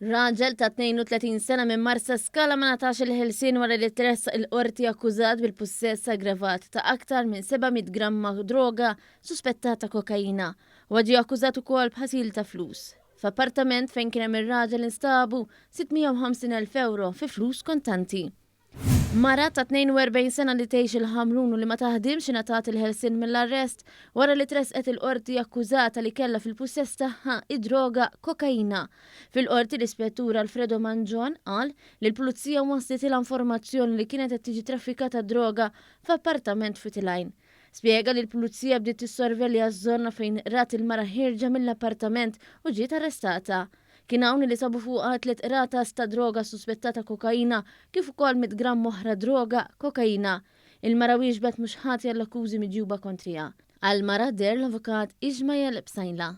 Raġel ta' 32 sena minn Marsaskala ma ngħatax il-ħelsien wara li tressaq il-Qorti akkużat bil-pussess aggravat ta' aktar minn 700 gramma droga suspettata kokaina. Huwa ġie akkużat ukoll b'ħasil ta' flus. F'appartament fejn kien hemm ir-raġel instabu 650,000 ewro fi flus kontanti. Mara ta' 42 sena li tgħix il-Ħamrun u li ma taħdimx ingħatat il-ħelsien mill-arrest wara li tressqet il-Qorti akkużata li kellha fil-pussess tagħha id-droga kokaina. Fil-Qorti l-Ispettur Alfredo Mangion qal li l-Pulizija waslitilha informazzjoni li kienet qed tiġi traffikata droga f'appartament f'Wied Spjega li l-Pulizija bdiet tissorvelja ż-żona fejn rat il-mara ħierġa mill-appartament u ġiet arrestata. Kien hawn li sabu fuqha tliet qratas ta' droga suspettata kokaina kif ukoll mitt gramm oħra droga kokaina. Il-mara wieġbet mhux ħatja għall-akkużi miġjuba kontriha. Għall-mara deher l-Avukat Ishmael Psaila.